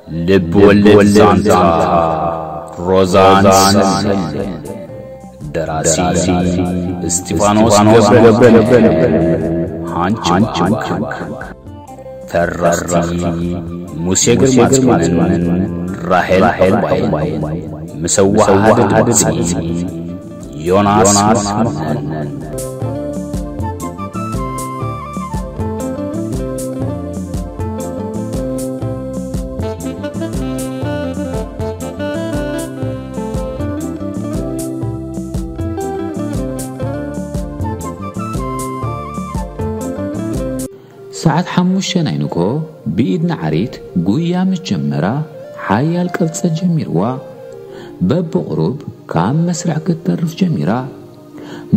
ልብ ወለድ ዛንታ ሮዛን ሰሌን። ደራሲ እስጢፋኖስ ገብረ፣ ሃንች። ተረኽቲ ሙሴ ግርማጽዮንን ራሄል ዕቑባይን። ምስ ኣወሃሃዲ ድምጺ ዮናስ መኮነን። ሰዓት ሓሙሽተ ናይ ንግሆ ብኢድ ነዓሪት ጉያ ምስ ጀመራ፣ ሓያል ቅርጸት ጀሚርዋ። በብቑሩብ ካብ መስርዕ ክትተርፍ ጀሚራ።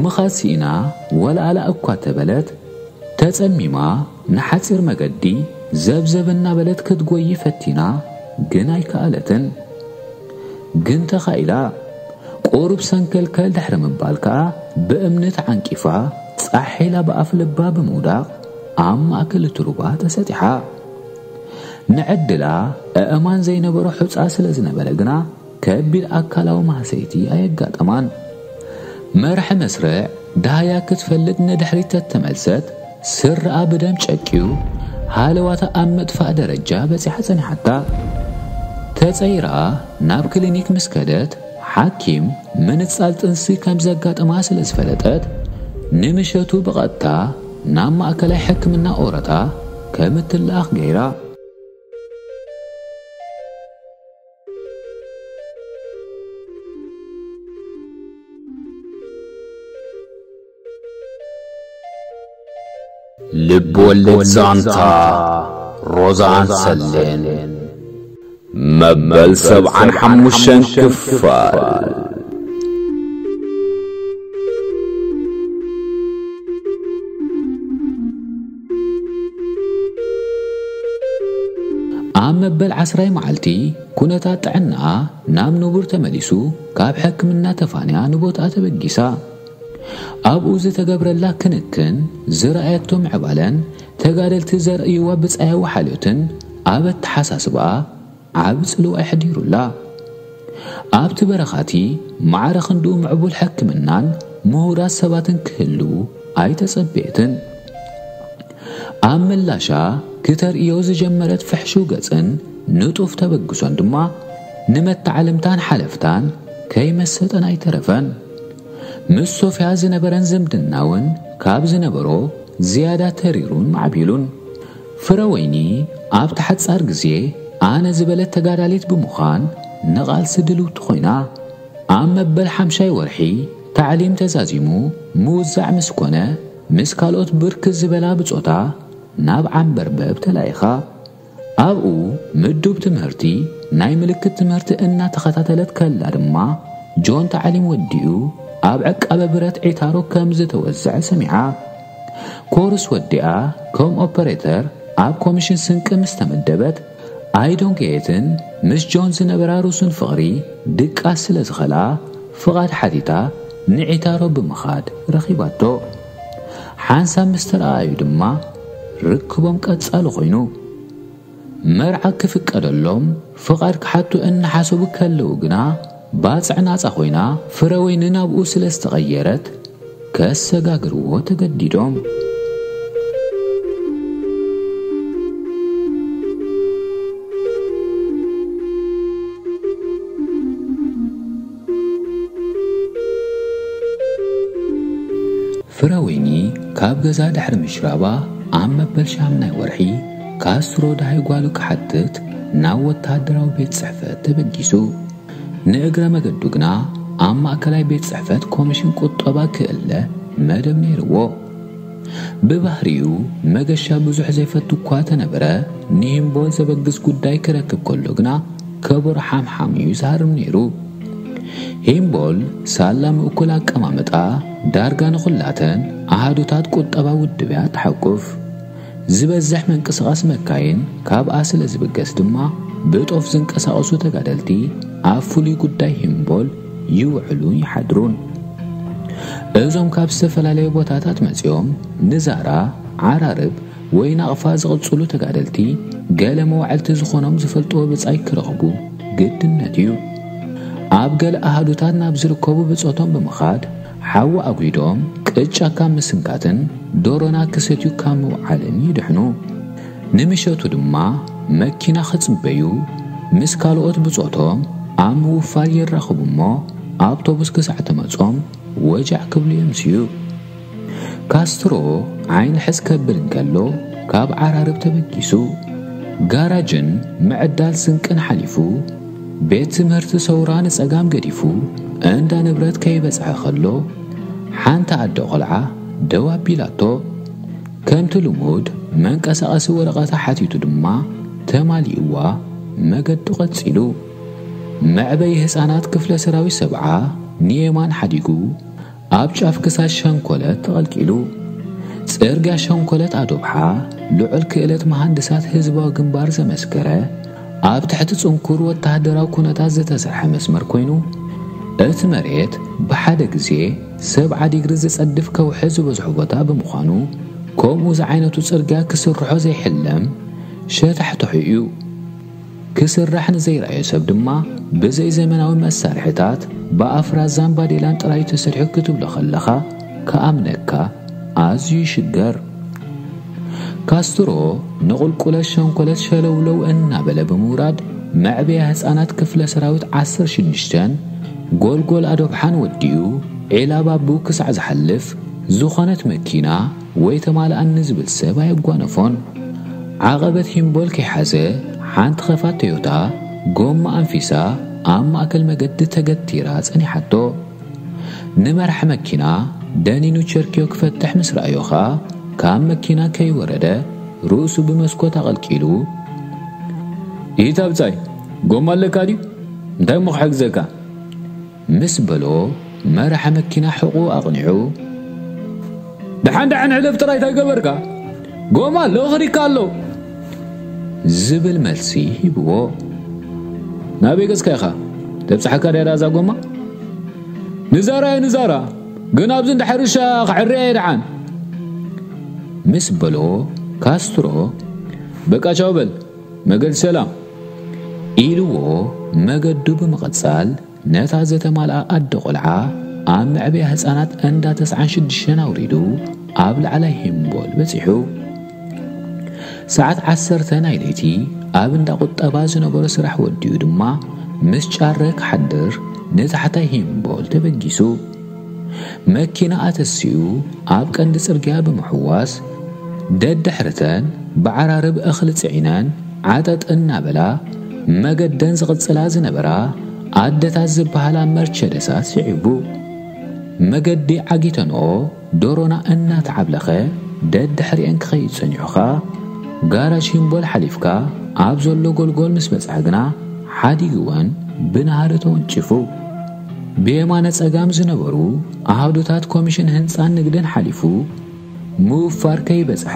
ምኻድ ስኢና ወላኣላ እኳ ተበለት፣ ተጸሚማ ንሓጺር መገዲ ዘብዘብ እናበለት ክትጎዪ ፈቲና፣ ግን ኣይከኣለትን። ግን ተኻኢላ። ቁሩብ ሰንከልከል ድሕሪ ምባል ከኣ ብእምኒ ተዓንቂፋ፣ ጻሕ ኢላ ብኣፍ ልባ ብምውዳቕ ኣብ ማእከል እቲ ሩባ ተሰጢሓ። ንዕድላ ኣእማን ዘይነበሮ ሑጻ ስለ ዝነበረ ግና፣ ከቢድ ኣካላዊ ማህሰይቲ ኣየጋጠማን። መርሒ መስርዕ ደሃያ ክትፈልጥ ንድሕሪት ተተመልሰት፣ ስረኣ ብደም ጨቅዩ፣ ሃለዋታ ኣብ ምጥፋእ ደረጃ በጺሓ ጸኒሓታ። ተጸይራ ናብ ክሊኒክ ምስ ከደት፣ ሓኪም ምንጻል ጥንሲ ከም ዘጋጠማ ስለ ዝፈለጠት፣ ንምሸቱ ብቐጥታ ናብ ማእከላይ ሕክምና ኦረታ ከም እትለኣኽ ገይራ። ልብ ወለድ ዛንታ ሮዛን ሰሌን፣ መበል ሰብዓን ሓሙሽተን ክፋል። ኣብ መበል ዓስራይ መዓልቲ ኩነታት ጥዕናኣ ናብ ንቡር ተመሊሱ፣ ካብ ሕክምና ተፋንያ ንቦትኣ ተበጊሳ። ኣብኡ ዝተገብረላ ክንክን፣ ዝረኣየቶ ምዕባለን ተጋደልቲ ዘርእይዋ ብጻያዊ ሓልዮትን ኣብ ኣተሓሳስባኣ ዓቢ ጽልዋ የሕዲሩላ። ኣብቲ በረኻቲ ማዕረ ክንድኡ ምዕቡል ሕክምናን ምሁራት ሰባትን ክህልዉ ኣይተጸበየትን። ኣብ ምላሻ ክተርእዮ ዝጀመረት ፍሕሹው ገጽን ንጡፍ ተበግሶን ድማ ንመተዓልምታን ሓለፍታን ከይመሰጠን ኣይተረፈን። ምስ ሶፍያ ዝነበረን ዝምድና እውን ካብ ዝነበሮ ዝያዳ ተሪሩን ማዕቢሉን። ፍረወይኒ ኣብቲ ሓጻር ግዜ ኣነ ዝበለት ተጋዳሊት ብምዃን ንቓልሲ ድልውቲ ኮይና። ኣብ መበል ሓምሻይ ወርሒ ታዕሊም ተዛዚሙ ምውዛዕ ምስ ኮነ፣ ምስ ካልኦት ብርክት ዝበላ ብጾታ ናብ ዓምበርበብ ተላኢኻ። ኣብኡ ምዱብ ትምህርቲ፣ ናይ ምልክት ትምህርቲ እናተኸታተለት ከላ ድማ፣ ጆን ታዕሊም ወዲኡ ኣብ ዕቃበ ብረት ዒታሮ ከም ዝተወዝዐ ሰሚዓ። ኮርስ ወዲኣ ከም ኦፐሬተር ኣብ ኮሚሽን ስንቂ ምስ ተመደበት፣ ኣይዶንጌትን ምስ ጆን ዝነበራ ርሱን ፍቕሪ ድቃስ ስለ ዝኸልኣ፣ ፍቓድ ሓቲታ ንዒታሮ ብምኻድ ረኺባቶ። ሓንሳብ ምስ ተረኣኣዩ ድማ ርክቦም ቀጻሊ ኮይኑ። መርዓ ክፍቀደሎም ፍቓድ ክሓቱ እናሓሰቡ ከለዉ ግና፣ ባጽዕ ናጻ ኮይና፣ ፍረወይኒ ናብኡ ስለ ዝተቐየረት፣ ከሰጋግርዎ ተገዲዶም። ፍረወይኒ ካብ ገዛ ድሕሪ ምሽራባ፣ ኣብ መበል ሻምናይ ወርሒ ካስትሮ ደሃይ ጓሉ ክሓትት ናብ ወተሃደራዊ ቤት ጽሕፈት ተበጊሱ። ንእግረ መገዱ ግና ኣብ ማእከላይ ቤት ጽሕፈት ኮሚሽን ቁጠባ ክእለ መደብ ነይርዎ። ብባህሪኡ መገሻ ብዙሕ ዘይፈቱ እኳ ተነበረ፣ ንሂምቦል ዘበግስ ጉዳይ ክረክብ ከሎ ግና ከበሮ ሓምሓም እዩ ዝሃርም ነይሩ። ሂምቦል ሳላ ምእኩል ኣቀማምጣ ዳርጋ ንኹላተን ኣሃዱታት ቁጠባ ውድብ እያ ትሓቁፍ። ዝበዝሕ ምንቅስቓስ መካይን ካብኣ ስለ ዝብገስ ድማ፣ ብጦፍ ዝንቀሳቐሱ ተጋደልቲ ኣብ ፍሉይ ጉዳይ ሂምቦል ይውዕሉን ይሓድሩን። እዞም ካብ ዝተፈላለዩ ቦታታት መጺኦም ንዛራ፣ ዓራርብ፣ ወይ ናቕፋ ዝቕጽሉ ተጋደልቲ፣ ገለ መዋዕልቲ ዝኾኖም ዝፈልጥዎ ብጻይ ክረኽቡ ግድነት እዩ። ኣብ ገለ ኣሃዱታት ናብ ዝርከቡ ብጾቶም ብምኻድ፣ ሓዊ ኣጒዶም ቅጫ ካብ ምስንካትን ዶሮና ክሰትዩ ካብ ምውዓልን ይድሕኑ። ንምሸቱ ድማ መኪና ክጽበዩ ምስ ካልኦት ብጾቶም ኣብ ምውፋር ይራኸቡ እሞ፣ ኣውቶቡስ ክሳዕ ትመጾም ወጃዕ ክብሉ የምስዩ። ካስትሮ ዓይኒ ሕዝ ከብል እንከሎ፣ ካብ ዓራርብ ተበጊሱ፣ ጋራጅን ምዕዳል ስንቅን ሓሊፉ፣ ቤት ትምህርቲ ሰውራ ንጸጋም ገዲፉ፣ እንዳ ንብረት ከይበጽሐ ከሎ፣ ሓንቲ ኣደ ቆልዓ ደው ኣቢላቶ። ከምቲ ልሙድ መንቀሳቐሲ ወረቐታ ሓቲቱ ድማ ተማሊእዋ መገዱ ቀጺሉ። መዕበይ ህጻናት ክፍለ ሰራዊት ሰብዓ ንየማን ሓዲጉ ኣብ ጫፍ ክሳድ ሸንኮለት ተቐልቂሉ። ጽርግያ ሸንኮለት ኣዶብሓ ልዑል ክእለት መሃንድሳት ህዝባዊ ግንባር ዘመስከረ ኣብ ትሕቲ ጽንኩር ወተሃደራዊ ኩነታት ዝተሰርሐ መስመር ኮይኑ፣ እቲ መሬት ብሓደ ግዜ ሰብዓ ዲግሪ ዝጸድፍ ከውሒ ዝበዝሖ ቦታ ብምዃኑ፣ ከምኡ ዝዓይነቱ ጽርግያ ክስርሖ ዘይሕለም ሸታሕትሑ እዩ። ክስራሕ ንዘይረኣዮ ሰብ ድማ ብዘይ ዘመናዊ መሳርሕታት ብኣፍራዛን ባዴላን ጥራይ ተሰሪሑ ክትብሎ ከለኻ ክኣምነካ ኣዝዩ ይሽገር። ካስትሮ ንቑልቁለት ሸንኮለት ሸለውለው እናበለ ብምውራድ መዕበያ ህፃናት ክፍለ ሰራዊት ዓሰርተ ሽዱሽተን ጎልጎል ኣዶብሓን ወዲኡ ዒላ ባቡ ክሳዕ ዝሓልፍ ዝኾነት መኪና ወይ ተማልኣኒ ዝብል ሰብ ኣየጓነፎን። ዓቐበት ሂምቦል ከይሓዘ ሓንቲ ኸፋት ቶዮታ ጎማ ኣንፊሳ ኣብ ማእከል መገዲ ተገቲራ ጸኒሓቶ። ንመራሕ መኪና ደኒኑ ቸርክዮ ክፈትሕ ምስ ረኣዮ ኸኣ ካብ መኪና ከይወረደ ርእሱ ብመስኮት ኣቐልቂሉ፣ "ኢታ ብጻይ፣ ጎማ ኣለካ ድዩ? እንታይ እሞ ክሕግዘካ?" ምስ በሎ መራሕ መኪና ሕቑ ኣቕኒዑ፣ "ደሓን ደሓን ሕለፍ ጥራይ እንታይ ገበርካ? ጎማ ኣለዎ ክሪካ ኣሎ" ዝብል መልሲ ሂብዎ። "ናበይ ገጽካ ኢኻ? ተብጽሓካ ድያ እዛ ጎማ?" "ንዛራ እየ ንዛራ፣ ግን ኣብዚ እንዳ ሕርሻ ክዕርያ እየ ደሓን" ምስ በሎ ካስትሮ፣ "በቃ ቻው በል፣ መገድ ሰላም" ኢልዎ መገዱ ብምቕጻል ነታ ዘተማልኣ ኣደ ቆልዓ ኣብ መዕበያ ህጻናት እንዳ ተስዓን ሽዱሽተን ኣውሪዱ ኣብ ላዕላይ ሂምቦል በጺሑ። ሰዓት ዓሰርተ ናይ ለይቲ ኣብ እንዳ ቁጠባ ዝነበሮ ስራሕ ወዲኡ ድማ ምስ ጫረ ክሓድር ንታሕታይ ሂምቦል ተበጊሱ። መኪና ኣተሲኡ ኣብ ቀንዲ ጽርግያ ብምሕዋስ ደድሕርተን ብዓራርብ እኽሊ ጽዒነን ዓጠጥ እናበላ መገደን ዝቕጽላ ዝነበራ ኣደታት ዝበሃላ መርቸደሳት ስዒቡ። መገዲ ዓጊተንኦ ዶሮና እናተዓብለኸ ደድሕሪኤን ክኸይድ ጸኒሑ ኸኣ ጋራጅ ሂምቦል ሓሊፍካ ኣብ ዘሎ ጎልጎል ምስ በጽሐ ግና ሓዲግወን ብናህሪ ተወንጭፉ። ብየማነ ጸጋም ዝነበሩ ኣሃዱታት ኮሚሽን ህንጻን ንግድን ሓሊፉ ምውፋር ከይበጽሐ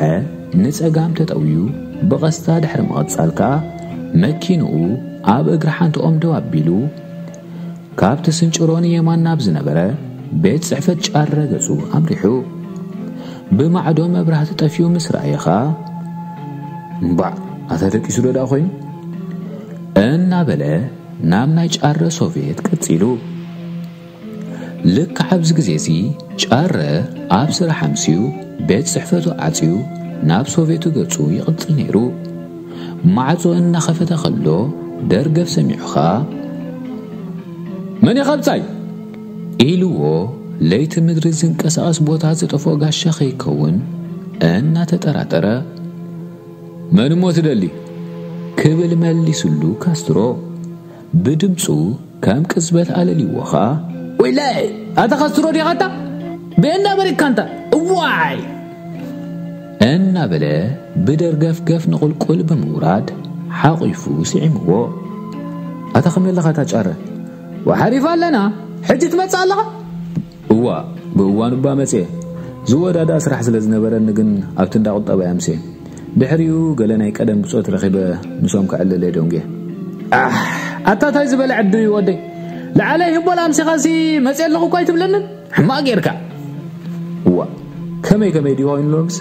ንጸጋም ተጠውዩ ብቐስታ ድሕሪ ምቕጻል ከኣ መኪንኡ ኣብ እግሪ ሓንቲ ኦም ደው ኣቢሉ ካብቲ ስንጭሮ ንየማን ናብ ዝነበረ ቤት ጽሕፈት ጫረ ገጹ ኣምሪሑ። ብማዕዶ መብራህቲ ጠፊኡ ምስ ረኣየ ኸኣ፣ "እምባዕ፣ ኣታ ደቂሱ ዶ ደኣ ኮይኑ?" እናበለ ናብ ናይ ጫረ ሶቪየት ቀጺሉ። ልክዕ ኣብዚ ግዜ እዚ ጫረ ኣብ ስራሕ ኣምስዩ ቤት ጽሕፈቱ ዓጽዩ ናብ ሶቪየቱ ገጹ ይቕጽል ነይሩ። ማዕጾ እናኸፈተ ከሎ ደርገፍ ሰሚዑ ኸኣ፣ "መን ኢኻ ብጻይ?" ኢልዎ ለይቲ ምድሪ ዝንቀሳቐስ ቦታ ዝጠፍኦ ጋሻ ከይከውን እናተጠራጠረ፣ "መን እሞ ትደሊ?" ክብል መሊሱሉ ካስትሮ። ብድምጹ ከም ቅጽበት ኣለልይዎ ኸኣ፣ "ወይለይ፣ ኣታ ካስትሮ ዲኻ ኣታ? በየንዳ በሪካ ኣንታ? እዋይ!" እናበለ ብደርገፍገፍ ንቑልቁል ብምውራድ ሓቒፉ ስዒምዎ። "ኣታ ከመይ ኣለኻ ኣታ ጫረ? ወሓሪፍ ኣለና፣ ሕጂ ትመጽእ ኣለኻ?" "እዋ፣ ብእዋኑ እባ መጽየ። ዝወዳድኣ ስራሕ ስለ ዝነበረኒ ግን ኣብቲ እንዳ ቁጠባ እየ ኣምስየ። ድሕሪኡ ገለ ናይ ቀደም ብጾት ረኺበ ምስኦም ክዕልል እየ ደንጉየ።" "ኣሕ፣ ኣታ ታይ ዝበለ ዕድል እዩ ወደይ። ለዓለ ሂምቦል ኣምሲኻሲ መጽየ ኣለኹ እኳ ኣይትብለንን? ሕማቕ ጌርካ።" "እዋ፣ ከመይ ከመይ ድዩ ኮይኑ ሎምስ?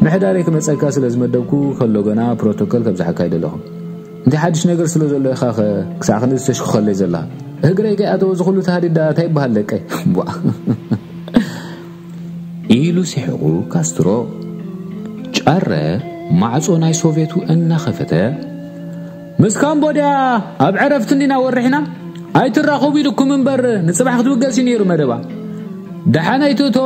ምሕዳረይ ክመጸካ ስለ ዝመደብኩ ከሎ ገና ፕሮቶኮል ከብዝሓካ ይደለኹ። እንታይ ሓድሽ ነገር ስለ ዘሎ ኢኻ ኸ ክሳዕ ክንዲ ዝተሽክኸለይ ዘላ? እግረይ ከይኣተወ ዝኹሉ ተሃዲዳ እንታይ ይበሃል ደቀይ? ቧ። ኢሉ ሲሕቑ ካስትሮ። ጫረ ማዕጾ ናይ ሶቬቱ እናኸፈተ፣ ምስ ካምቦድያ ኣብ ዕረፍቲ እንዲና ወርሕና? ኣይትራኸቡ ኢልኩም እምበር ንጽባሕ ክትብገስ እዩ ነይሩ መደባ። ደሓን ኣይትእቶ፣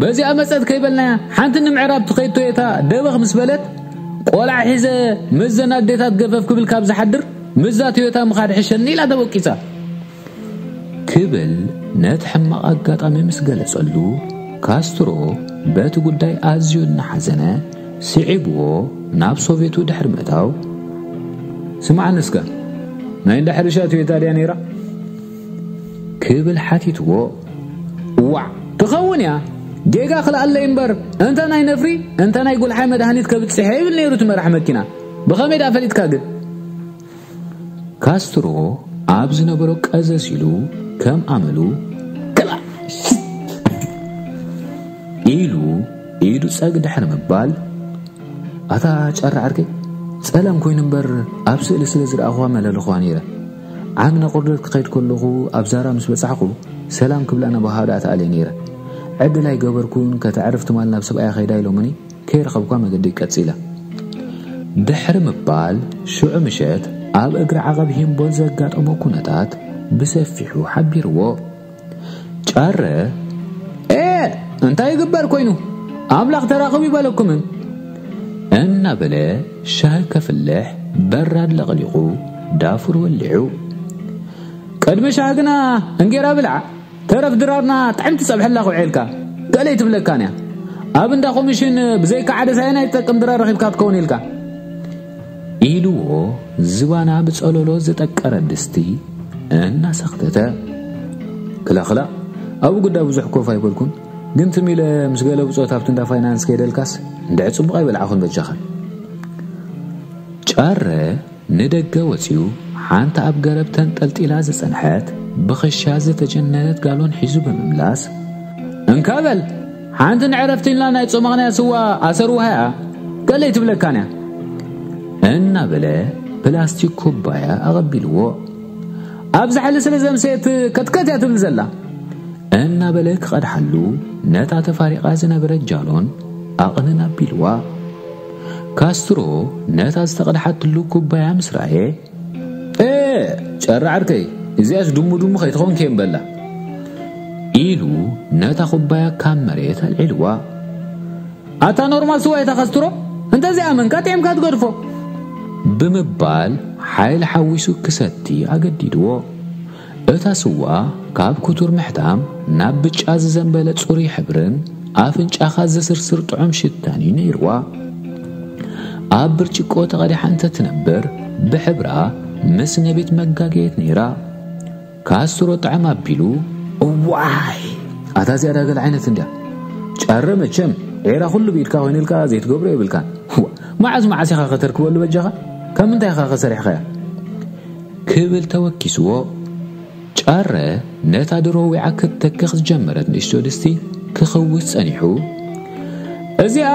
በዚኣ መጸት ከይበልናያ ሓንቲ ንምዕራብ ትኸይድ ቶዮታ ደበኽ ምስ በለት፣ ቆልዓ ሒዘ ምስዘን ኣዴታት ገፈፍ ክብል ካብ ዝሓድር ምስዛ ቶዮታ ምኻድ ሕሸኒ ኢላ ተወቂጻ። ክብል ነቲ ሕማቕ ኣጋጣሚ ምስ ገለጸሉ፣ ካስትሮ በቲ ጉዳይ ኣዝዩ እናሓዘነ ስዒብዎ ናብ ሶቬቱ ድሕሪ ምእታው፣ ስምዓኒ እስከ፣ ናይ እንዳ ሕርሻ ቶዮታ ድያ ነይራ? ክብል ሓቲትዎ። እዋዕ፣ ትኸውን እያ። ጌጋ ክልኣለይ እምበር፣ እንተ ናይ ነፍሪ፣ እንተ ናይ ጉልሓይ መድሃኒት ከብጽሕ እያ ይብል ነይሩ እቲ መራሕ መኪና። ብኸመይ ደኣ ፈሊጥካ ግን? ካስትሮ ኣብ ዝነበሮ ቀዘስ ኢሉ ከም ኣመሉ፣ ክላ ኢሉ ኢዱ ጸግ ድሕሪ ምባል፣ ኣታ ጫራ ዓርከይ፣ ጸላም ኮይኑ እምበር ኣብ ስእሊ ስለ ዝረኣኹዋ መለለኹዋ ነይረ። ዓምና ቁርደት ክኸይድ ከለኹ ኣብ ዛራ ምስ በጻሕኩ ሰላም ክብላ ናብ ሃዳ ተኣልየ ነይረ። ዕድል ኣይገበርኩን፣ ከተዕርፍ ትማል ናብ ሰብኣያ ከይዳ ኢሎምኒ ከይረኸብኳ መገዲ ቀጺለ። ድሕሪ ምባል ሽዑ ምሸት ኣብ እግሪ ዓቐብ ሂምቦል ዘጋጠሞ ኩነታት ብሰፊሑ ሓቢርዎ። ጫረ፣ "ኤ፣ እንታይ ይግበር ኮይኑ? ኣምላኽ ተራኸቡ ይበለኩምን?" እናበለ ሻሂ ከፍልሕ በራድ ለቕሊቑ ዳፉር ወሊዑ። "ቅድሚ ሻሂ ግና እንጌራ ብላዕ፣ ተረፍ ድራርና ጥዕምቲ ጸብሐላ ክውዒልካ፣ ገለ ኣይትብለካን እያ። ኣብ እንዳ ኮሚሽን ብዘይካ ዓደሳየን ኣይትጠቅም ድራር ረኺብካ ትከውን ኢልካ?" ኢልዎ ዝባና ብጸለሎ ዝጠቀረ ድስቲ እናሰኽተተ። "ክላ ክላ፣ ኣብኡ ጉዳይ ብዙሕ ኮፍ ኣይበልኩን፣ ግን ትም ኢለ ምስ ገለ ብጾት ኣብቲ እንዳ ፋይናንስ ከይደልካስ እንድዒ ጽቡቕ ኣይበልዓኹን በጃኻ?" ጫረ ንደገ ወጺኡ ሓንቲ ኣብ ገረብ ተንጠልጢላ ዝጸንሐት ብኽሻ ዝተጀነነት ጋሎን ሒዙ ብምምላስ፣ "እንካ በል፣ ሓንቲ ንዕረፍቲ ኢልና ናይ ጾማቕናያ ስዋ ኣሰርውሃያ፣ ገለ ኣይትብለካን እያ?" እናበለ ፕላስቲክ ኩባያ ኣቐቢልዎ። "ኣብ ዛሕሊ ስለ ዘምሰየት ከትከት እያ ትብል ዘላ?" እናበለ ክቐድሓሉ ነታ ተፋሪቓ ዝነበረት ጃሎን ኣቕንን ኣቢልዋ። ካስትሮ ነታ ዝተቐድሓትሉ ኩባያ ምስ ረኣየ፣ "ኤ፣ ጨራ ዓርከይ፣ እዚኣስ ድሙ ድሙ ከይትኸውን ከየምበላ?" ኢሉ ነታ ኩባያ ካብ መሬት ኣልዒልዋ። "ኣታ ኖርማል ስዋ እታ ካስትሮ፣ እንተዚኣ መንካ ጥዒምካ ትገድፎ?" ብምባል ሓይል ሓዊሱ ክሰቲ ኣገዲድዎ። እታ ስዋ ካብ ክቱር ምሕታም ናብ ብጫ ዝዘንበለ ጽሩይ ሕብርን ኣፍንጫኻ ዘስርስር ጥዑም ሽታን እዩ ነይርዋ። ኣብ ብርጭቆ ተቐዲሓ እንተትነብር፣ ብሕብራ ምስ ነቢት መጋገየት ነይራ። ካስትሮ ጥዕም ኣቢሉ፣ "እዋይ! ኣታ እዚኣ ዳገል ዓይነት እንድያ? ጫረ መቸም ዒራ ኩሉ ብኢድካ ኮይኑልካ ዘይትገብሮ የብልካን። ዋ፣ መዓዝ መዓስ ኢኻ ከተርክበሉ በጃኻ? ካብ ምንታይ ኢኻ ከሰሪሕኻያ?" ክብል ተወኪስዎ። ጫረ ነታ ድሮ ዊዓ ክትተክኽ ዝጀመረት ንእሽቶ ድስቲ ክኽውስ ጸኒሑ፣ "እዚኣ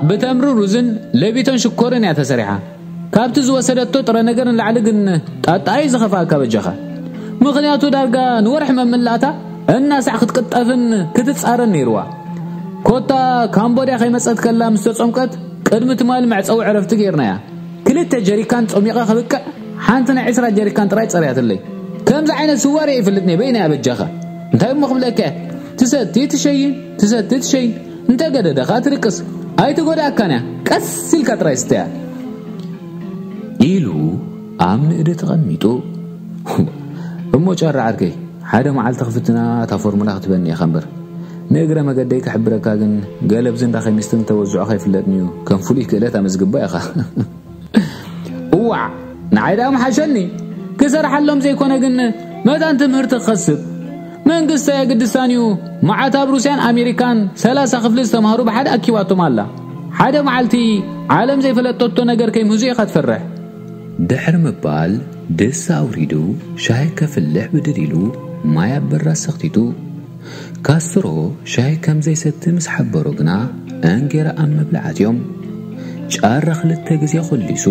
ብተምሪ ሩዝን ለቢቶን ሽኮርን እያ ተሰሪሓ። ካብቲ ዝወሰደቶ ጥረ ነገር ንላዕሊ ግን ጣጣ እዩ ዝኸፍኣካ በጃኻ። ምኽንያቱ ዳርጋ ንወርሒ መምላእታ እናሳዕ ክትቅጠፍን ክትጻረን ነይርዋ። ኮታ ካምቦድያ ከይመጸት ከላ ምስ ተጸምቀት ቅድሚ ትማሊ መዕጸዊ ዕረፍቲ ጌርናያ። ክልተ ጀሪካን ጾሚቐ ከብቅዕ ሓንቲ ናይ ዕስራ ጀሪካን ጥራይ ጸርያትለይ። ከምዚ ዓይነት ስዋ ርእየ ይፈልጥን እየ በይነይ ኣበጃኻ። እንታይ እሞ ክብለካ እየ? ትሰቲ ትሸይን፣ ትሰቲ ትሸይን። እንተ ገደደ ከኣ ትድቅስ። ኣይትጎድኣካን እያ። ቀስ ኢልካ ጥራይ ስተያ." ኢሉ ኣብ ንእዲ ተቐሚጡ። "እሞ ጫራ ዓርከይ፣ ሓደ መዓልቲ ክፍትና እታ ፎርሙላ ክትበኒ ኢኻ እምበር። ንእግረ መገደይ ክሕብረካ ግን ገለ ብዝንዳ ኬሚስትሪ ተወዝዖ ከይፍለጥን እዩ፣ ከም ፍሉይ ክእለት ኣመዝግባ ኢኻ." "እዋዕ፣ ንዓይ ደኣ ምሓሸኒ። ክሰርሓሎም ዘይኮነ ግን መታን ትምህርቲ ክኸስብ። መንግስቲ ኣየግድሳን እዩ፣ መዓት ኣብ ሩስያን ኣሜሪካን ሰላሳ ክፍሊ ዝተምሃሩ ብሓደ ኣኪባቶም ኣላ። ሓደ መዓልቲ ዓለም ዘይፈለጠቶ ነገር ከይምህዙ ኢኻ ትፈርሕ?" ድሕሪ ምባል ድስቲ ኣውሪዱ ሻሂ ከፍልሕ ብድድ ኢሉ ማይ ኣብ በራድ ሰኽቲቱ። ካስትሮ ሻሂ ከም ዘይሰቲ ምስ ሓበሮ ግና እንጌራ ኣብ ምብላዓት እዮም። ጫረ ክልተ ግዜ ኮሊሱ፣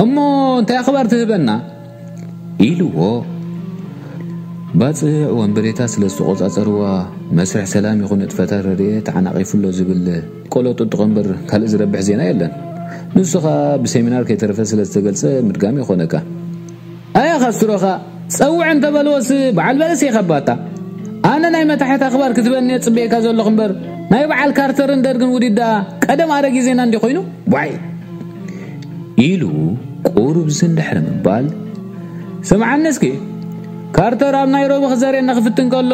"እሞ እንታይ ኣኽባር ትህበና?" ኢልዎ። ባጽዕ ወንበዴታ ስለ ዝተቖጻጸርዋ፣ መስርሕ ሰላም ይኹን ንጥፈታት ረድኤት ተዓናቒፉ ኣሎ ዝብል ቆሎ ጥጥቖ እምበር ካልእ ዝረብሕ ዜና የለን። ንሱ ኸኣ ብሴሚናር ከይተረፈ ስለ ዝተገልጸ ምድጋም ይኾነካ። ኣያ ካስትሮኻ ጸውዕ እንተበልዎስ በዓል በለስ የኸባታ። ኣነ ናይ መታሕት ኣኽባር ክትበኒ የጽበየካ ዘለኹ እምበር፣ ናይ በዓል ካርተርን ደርግን ውዲት ደኣ ቀደም ኣረጊ ዜና እንዲ ኮይኑ? ዋይ! ኢሉ ቁሩብ ዝንድሕሪ ምባል፣ "ስምዓኒ እስኪ፣ ካርተር ኣብ ናይሮቢ ክዘርየና ክፍትን ከሎ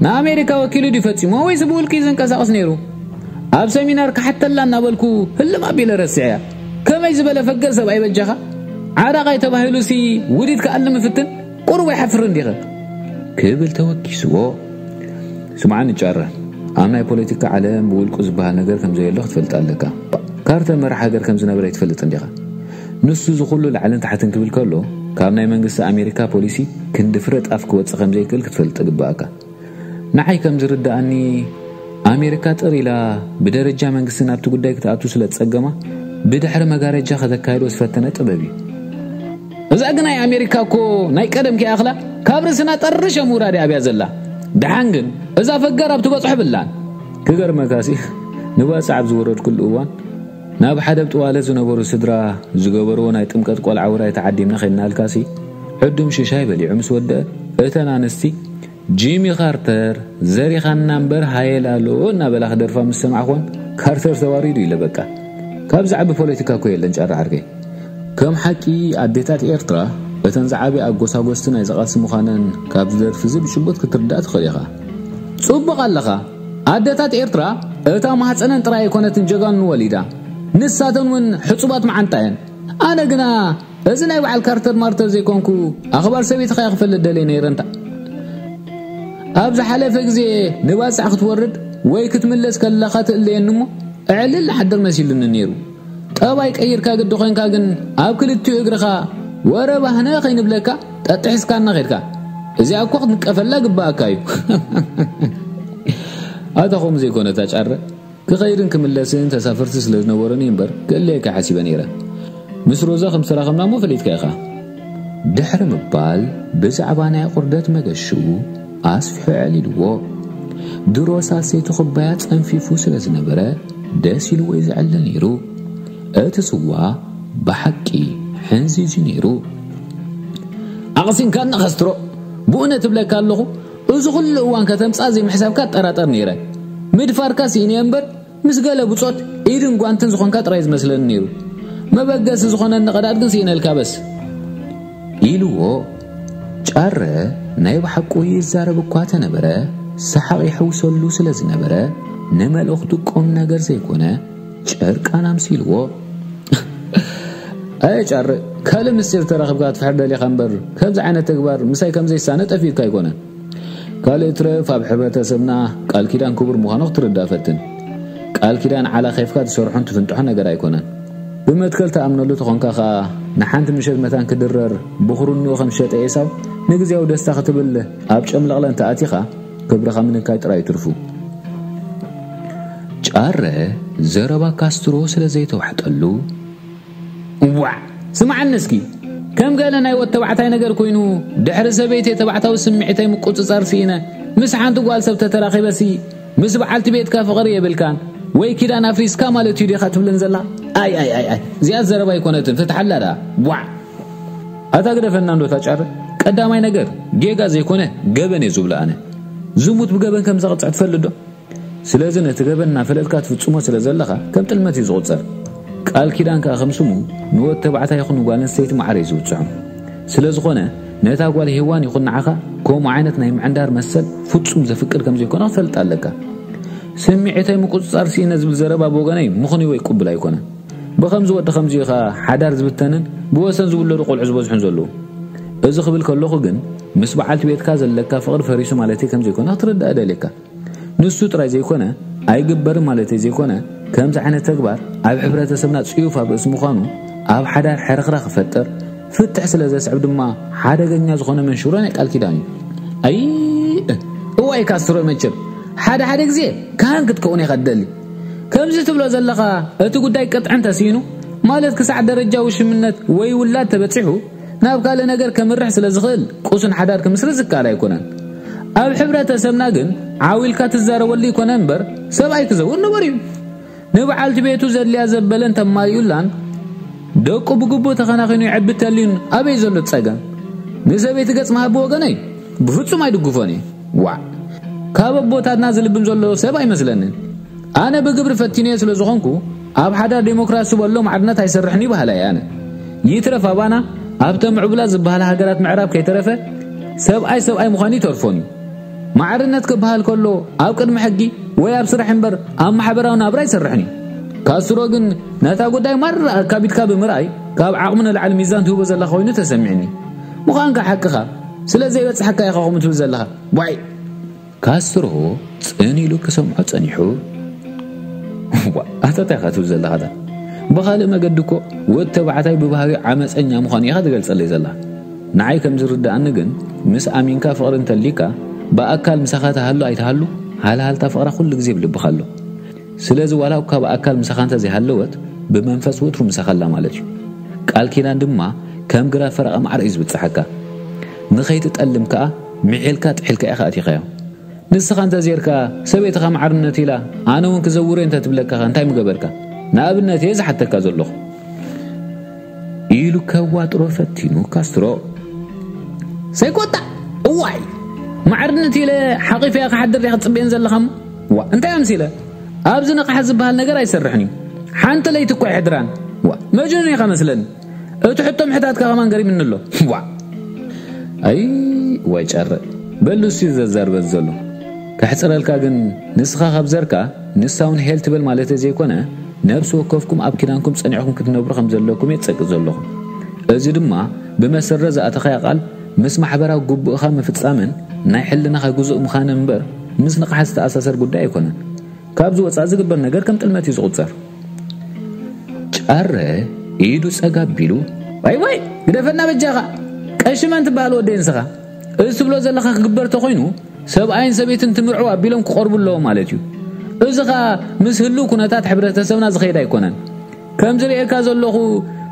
ንኣሜሪካ ወኪሉ ድዩ ፈጺሞ ወይስ ብውልቂ ዝንቀሳቐስ ነይሩ? ኣብ ሰሚናር ክሓተላ እናበልኩ ህልም ኣቢለ ረስዐያ። ከመይ ዝበለ ፈገር ሰብኣይ በጃኻ? ዓራቓይ ተባሂሉሲ ውዲት ክኣልም ይፍትን? ቁሩብ ኣይሓፍርን ዲኸ?" ክብል ተወኪስዎ። "ስምዓኒ ጫረ፣ ኣብ ናይ ፖለቲካ ዓለም ብውልቁ ዝበሃል ነገር ከም ዘየሎ ክትፈልጥ ኣለካ። ካርተር መራሕ ሃገር ከም ዝነበረ ኣይትፈልጥን ዲኻ? ንሱ እዚ ኩሉ ላዕልን ታሕትን ክብል ከሎ፣ ካብ ናይ መንግስቲ ኣሜሪካ ፖሊሲ ክንዲ ፍረ ጣፍ ክወጽእ ከም ዘይክእል ክትፈልጥ ግብኣካ። ንዓይ ከም ዝርድኣኒ፣ ኣሜሪካ ጥር ኢላ ብደረጃ መንግስቲ ናብቲ ጉዳይ ክትኣቱ ስለ ዝጸገማ፣ ብድሕሪ መጋረጃ ከተካይዶ ዝፈተነ ጥበብ እዩ። እዛ ግናይ ኣሜሪካ እኮ ናይ ቀደም ከይኣኽላ ካብ ርእስና ጠርሸ ምውራድ እያ ኣብያ ዘላ። ደሓን ግን እዛ ፈገር ኣብ ትበጽሖ ብላን። ክገርመካሲ፣ ንባጽዕ ኣብ ዝወረድኩሉ እዋን፣ ናብ ሓደ ኣብ ጥዋለ ዝነበሩ ስድራ ዝገበርዎ ናይ ጥምቀት ቆልዓ ውራይ ተዓዲምና ኸድናልካሲ፣ ዕዱም ሽሻይ በሊዑ ምስ ወደአ፣ እተን ኣንስቲ፣ "ጂሚ ካርተር ዘሪኻና እምበር ሃየል ኣሎ" እናበላ ክደርፋ ምስ ሰማዕኹን፣ ካርተር ተዋሪዱ ኢለ በቃ። ካብ ዝዓቢ ፖለቲካ እኮ የለን ጫራ ዓርከይ። ከም ሓቂ ኣዴታት ኤርትራ እተን ዝዓቢ ኣጎሳጎስቲ ናይ ዝቓልሲ ምዃነን ካብ ዝደርፊ እዚ ብጭቡጥ ክትርዳእ ትኽእል ኢኻ። ጽቡቕ ኣለኻ። ኣዴታት ኤርትራ እታ ማህፀነን ጥራይ ኣይኮነትን ጀጋኑ ወሊዳ፣ ንሳተን እውን ሕጹባት መዓንጣ እየን። ኣነ ግና እዚ ናይ በዓል ካርተር ማርተር ዘይኮንኩ ኣኽባር ሰበይትኻ እየ ክፈልጥ ደልየ ነይረ። እንታ ኣብ ዝሓለፈ ግዜ ንባጽዕ ክትወርድ ወይ ክትምለስ ከለኻ ትእለየኒ እሞ፣ እዕልል ሓድር መሲሉኒ ነይሩ። ጠባይ ቀይርካ ግዲ ኮይንካ ግን ኣብ ክልቲኡ እግርኻ ወረ ባህነ ከይንብለካ ጠጥሒስካና ኸድካ። እዚኣ እኮ ክትንቀፈላ ግባኣካ እዩ። ኣታ ከምኡ ዘይኮነ እታ ጫረ፣ ክኸይድን ክምለስን ተሳፈርቲ ስለ ዝነበሩኒ እምበር ክእለየካ ሓሲበ ነይረ። ምስ ሮዛ ከም ዝተራኸብና እሞ ፈሊጥካ ኢኻ። ድሕሪ ምባል ብዛዕባ ናይ ቁርደት መገሽኡ ኣስፊሑ ኣዕሊልዎ። ድሮ ሳልሰይቲ ኩባያ ጸንፊፉ ስለ ዝነበረ ደስ ኢልዎ እዩ ዝዕለ ነይሩ። እቲ ስዋ ብሓቂ ሕንዚዙ ነይሩ። ኣቕሲንካኒ ካስትሮ፣ ብእውነት እብለካ ኣለኹ፣ እዚ ኩሉ እዋን ከተምጻ ዘይምሕሳብካ እጠራጠር ነይረ። ምድፋርካ ስኢነ እምበር፣ ምስ ገለ ብጾት ኢድን ጓንትን ዝኾንካ ጥራይ ዝመስለኒ ነይሩ። መበገሲ ዝኾነኒ ቀዳድ ግን ስኢነልካ በስ። ኢልዎ። ጫረ ናይ ብሓቁ ይዛረብ እኳ ተነበረ፣ ሰሓቕ ይሕውሰሉ ስለ ዝነበረ፣ ንመልእኽቱ ቁም ነገር ዘይኮነ ጨርቃን ኣምሲልዎ። ኣየ ጫረ፣ ካልእ ምስጢር ተረኺብካ ክትፍሕር ደሊኻ እምበር፣ ከምዚ ዓይነት ተግባር ምሳይ ከም ዘይሳነ ጠፊኡካ ኣይኮነን። ካልእ ትረፍ፣ ኣብ ሕብረተሰብና ቃል ኪዳን ክቡር ምዃኑ ክትርዳእ ፈትን። ቃል ኪዳን ዓላ ኬፍካ ትሰርሖን ትፍንጥሖን ነገር ኣይኮነን። ብመትከል ትኣምነሉ ተኾንካ ኸኣ፣ ንሓንቲ ምሸት መታን ክድረር ብኹርንኡ ከም ዝሸጠ ኤሳው፣ ንግዜያዊ ደስታ ክትብል ኣብ ጨምለቕለ እንተ ኣቲኻ፣ ክብርኻ ምንካይ ጥራይ ትርፉ። ጫረ ዘረባ ካስትሮ ስለ ዘይተዋሕጠሉ፣ "ዋዕ! ስምዓኒ እስኪ፣ ከም ገለ ናይ ወድ ተባዕታይ ነገር ኮይኑ፣ ድሕሪ ሰበይተይ ተባዕታዊ ስምዒተይ ምቁጽጻር ስኢነ፣ ምስ ሓንቲ ጓል ሰብ ተተራኺበሲ፣ ምስ በዓልቲ ቤትካ ፍቕሪ የብልካን፣ ወይ ኪዳን ኣፍሪስካ ማለት እዩ ዲኻ ትብልን ዘላ? ኣይ፣ ኣይ፣ ኣይ፣ ኣይ፣ እዚኣ ዘረባ ኣይኮነትን፣ ፍትሓላ ደኣ። ዋዕ!" ኣታ ግደፈና እንዶ ታጫረ። ቀዳማይ ነገር፣ ጌጋ ዘይኮነ ገበን እየ ዝብሎ ኣነ። ዝሙት ብገበን ከም ዘቕጽዕ ትፈልጥ ዶ? ስለዚ ነቲ ገበን እናፈለጥካ ትፍጽሞ ስለ ዘለኻ ከም ጥልመት እዩ ዝቑጸር። ቃል ኪዳን ከኣ ከም ስሙ ንወድ ተባዕታይ ይኹን ንጓል ኣንስተይቲ ማዕረ እዩ ዝብጽሖም። ስለ ዝኾነ ነታ ጓል ሄዋን ይኹን ንዓኻ ከምኡ ዓይነት ናይ ምዕንዳር መሰል ፍጹም ዘፍቅድ ከም ዘይኮነ ክትፈልጥ ኣለካ። ስምዒተይ ምቁጽጻር ስኢነ ዝብል ዘረባ ብወገነይ ምኽንዩ ወይ ቅቡል ኣይኮነን። ብኸምዚ ወዲ ከምዚ ኢኻ ሓዳር ዝብተንን ብወሰን ዝውለዱ ቆልዑ ዝበዝሑን ዘለዉ። እዚ ክብል ከለኹ ግን ምስ በዓልቲ ቤትካ ዘለካ ፍቕሪ ፈሪሱ ማለተይ ከም ዘይኮነ ክትርዳእ እደልየካ። ንሱ ጥራይ ዘይኮነ፣ ኣይግበርን ማለተይ ዘይኮነ፣ ከምዚ ዓይነት ተግባር ኣብ ሕብረተሰብና ጽዩፍ ኣብ ርእሲ ምዃኑ፣ ኣብ ሓዳር ሕርኽራኽ ክፈጥር፣ ፍትሕ ስለ ዘስዕብ ድማ ሓደገኛ ዝኾነ መንሽሮ ናይ ቃል ኪዳን እዩ። ኣይ፣ እዋይ ካስትሮ መቸም፣ ሓደ ሓደ ግዜ ካህን ክትከውን ኢኻ ትደሊ። ከምዚ ትብሎ ዘለኻ እቲ ጉዳይ ቅጥዕን ተስኢኑ፣ ማለት ክሳዕ ደረጃ ውሽምነት ወይ ውላድ ተበጺሑ ናብ ካልእ ነገር ከምርሕ ስለ ዝኽእል፣ ቁሱን ሓዳር ክምስርት ዝከኣል ኣይኮነን። ኣብ ሕብረተሰብና ግን ዓው ኢልካ ትዛረበሉ ይኮነ እምበር፣ ሰብኣይ ክዘውር ንቡር እዩ። ንበዓልቲ ቤቱ ዘድልያ ዘበለን ተማሊኡላን፣ ደቁ ብግቡእ ተኸናኺኑ ይዕብተልዩን ኣበይ ዘሎ ጸገም? ንሰበይቲ ገጽ ምሃብ ብወገነይ ብፍጹም ኣይድግፎን እየ። ዋዕ! ካብ ኣቦታትና ዝልብም ዘሎ ሰብ ኣይመስለንን። ኣነ ብግብሪ ፈቲነዮ ስለ ዝኾንኩ፣ ኣብ ሓዳር ዴሞክራሲ በሎ ማዕርነት ኣይሰርሕን እዩ በሃላይ ኣነ። ይትረፍ ኣባና ኣብተ ምዕቡላት ዝበሃላ ሃገራት ምዕራብ ከይተረፈ ሰብኣይ ሰብኣይ ምዃኑ ይተርፎን እዩ። ማዕርነት ክበሃል ከሎ ኣብ ቅድሚ ሕጊ ወይ ኣብ ስራሕ እምበር ኣብ ማሕበራዊ ናብራ ኣይሰርሕን እዩ። ካስትሮ ግን ነታ ጉዳይ ማራ ኣካቢድካ ብምርኣይ ካብ ዓቕሙ ንላዕሊ ሚዛን ትህቦ ዘለኻ ኮይኑ ተሰሚዕኒ። ምዃንካ ሓቅኻ፣ ስለ ዘይበጽሓካ ኢኻ ከምኡ ትብል ዘለኻ። ዋይ! ካስትሮ ጽን ኢሉ ክሰምዖ ጸኒሑ። ዋ፣ ኣታ እንታይ ኢኻ ትብል ዘለኻ? ኣታ ብኻልእ መገዲ እኮ ወድ ተባዕታይ ብባህሪኡ ዓመጸኛ ምዃኑ ኢኻ ትገልጸለይ ዘላ። ንዓይ ከም ዝርድኣኒ ግን ምስ ኣሚንካ ፍቕሪ እንተልዩካ ብኣካል ምሳኻ ትሃሉ ኣይትሃሉ፣ ሃልሃልታ ፍቕራ ኩሉ ግዜ ብልብኻ ኣሎ። ስለዚ ዋላ እኳ ብኣካል ምሳኻ እንተ ዘይሃለወት ብመንፈስ ወትሩ ምሳኻ ኣላ ማለት እዩ። ቃል ኪዳን ድማ ከም ግራ ፈረቓ ማዕረ እዩ ዝብጽሓካ። ንኸይትጠልም ከኣ ምዒልካ ጥሒልካ ኢኻ ኣቲኻዮ። ንስኻ እንተ ዜርካ ሰበይትኻ ማዕርነት ኢላ ኣነ እውን ክዘውር እየ እንተ ትብለካ እንታይ ምገበርካ? ንኣብነት እየ ዝሓተካ ዘለኹ። ኢሉ ከዋጥሮ ፈቲኑ ካስትሮ። ሰይኮታ እዋይ፣ ማዕርነት ኢለ ሓቒፈያ ክሓድር ዲኻ ትጽበየን ዘለኻ እሞ? ዋ እንታይ ኣምሲለ? ኣብዚ ንቕሓት ዝበሃል ነገር ኣይሰርሕን እዩ። ሓንቲ ለይቲ እኮ ኣይሕድራን። ዋ መጅኑን ኢኻ መስለኒ። እቲ ሕቶ ምሕታትካ ከማን ገሪምኒ ኣሎ። ዋ ኣይ ዋይ ጨረ፣ በሉ እስቲ ዘዛርበን ዘሎ። ከሕጽረልካ ግን ንስኻ ካብ ዘርካ ንሳ እውን ሄል ትብል ማለት ዘይኮነ፣ ነብሲ ወከፍኩም ኣብ ኪዳንኩም ጸኒዕኩም ክትነብሩ ከም ዘለኩም እየ ዝጸቅጥ ዘለኹ። እዚ ድማ ብመሰረት ዝኣተኻያ ቃል ምስ ማሕበራዊ ግቡእኻ ምፍጻምን ናይ ሕልናኻ ግዙእ ምዃንን እምበር ምስ ንቕሓት ዝተኣሳሰር ጉዳይ ኣይኮነን። ካብዚ ወጻእ ዝግበር ነገር ከም ጥልመት እዩ ዝቑጸር። ጫረ ኢዱ ጸጋ ኣቢሉ፣ ዋይ ዋይ ግደፈና በጃኻ፣ ቀሺ መን ትበሃል ወደይ ንስኻ? እዚ ትብሎ ዘለኻ ክግበር ተኾይኑ ሰብኣይን ሰበይትን ትምርዕው ኣቢሎም ክቐርቡ ኣለዎም ማለት እዩ። እዚ ኸኣ ምስ ህልው ኩነታት ሕብረተሰብና ዝኸይድ ኣይኮነን። ከም ዝርእየካ ዘለኹ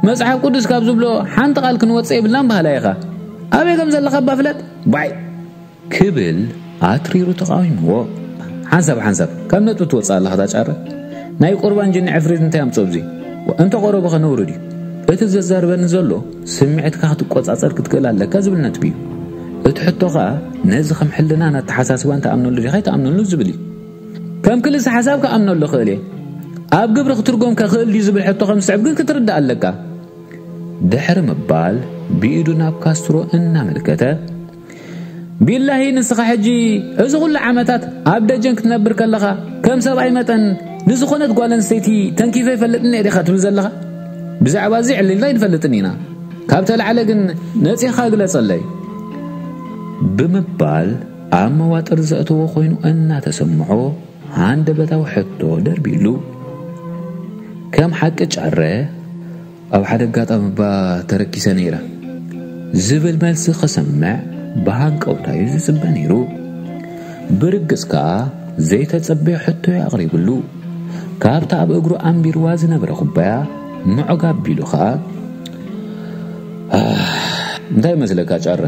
መጽሓፍ ቅዱስ ካብ ዝብሎ ሓንቲ ቃል ክንወጽእ የብልናን በሃላይ ኢኻ። ኣበይ ከም ዘለኻ እባ ፍለጥ። ባይ ክብል ኣትሪሩ ተቓዊምዎ። ሓንሳብ ሓንሳብ ካብ ነጥቢ ትወጽእ ኣለኻ ታጫረ። ናይ ቁርባን ጅኒ ዕፍሪት እንታይ ኣምጽኦ ኣብዚ? እንተ ቆረበኸ ነውሪ ድዩ? እቲ ዘዛርበኒ ዘሎ ስምዒትካ ክትቆጻጸር ክትክእል ኣለካ ዝብል ነጥቢ እዩ። እቲ ሕቶ ኸኣ ነዚ ከም ሕልናን ኣተሓሳስባን ትኣምነሉ ዲኻ ኣይትኣምነሉ ዝብል እዩ። ከም ክልሰ ሓሳብ ክኣምነሉ እኽእል እየ። ኣብ ግብሪ ክትርጎም ከኽእል ድዩ ዝብል ሕቶ ከም ዝስዕብ ግን ክትርዳእ ኣለካ። ድሕሪ ምባል ብኢዱ ናብ ካስትሮ እናመልከተ፣ ቢላሂ ንስኻ ሕጂ እዚ ኩሉ ዓመታት ኣብ ደጀን ክትነብር ከለኻ ከም ሰብኣይ መጠን ንዝኾነት ጓል ኣንስተይቲ ተንኪፈ ይፈልጥን እየ ዲኻ ትብል ዘለኻ? ብዛዕባ እዚ ዕሊልና ኣይንፈልጥን ኢና። ካብ ተላዕለ ግን ነጺኻ ግለጸለይ ብምባል ኣብ መዋጥር ዘእተዎ ኮይኑ እናተሰምዖ ሃንደበታዊ ሕቶ ደርቢሉ። ከም ሓቂ ጫረ ኣብ ሓደ ኣጋጣሚ እባ ተረኪሰ ነይረ ዝብል መልሲ ክሰምዕ ብሃንቀውታ እዩ ዝጽበ ነይሩ። ብርግጽ ከኣ ዘይተጸበዮ ሕቶ እዩ ኣቕሪብሉ። ካብታ ኣብ እግሩ ኣንቢርዋ ዝነበረ ኩባያ ምዕግ ኣቢሉ ከኣ፣ "ኣህ፣ እንታይ ይመስለካ ጫረ?"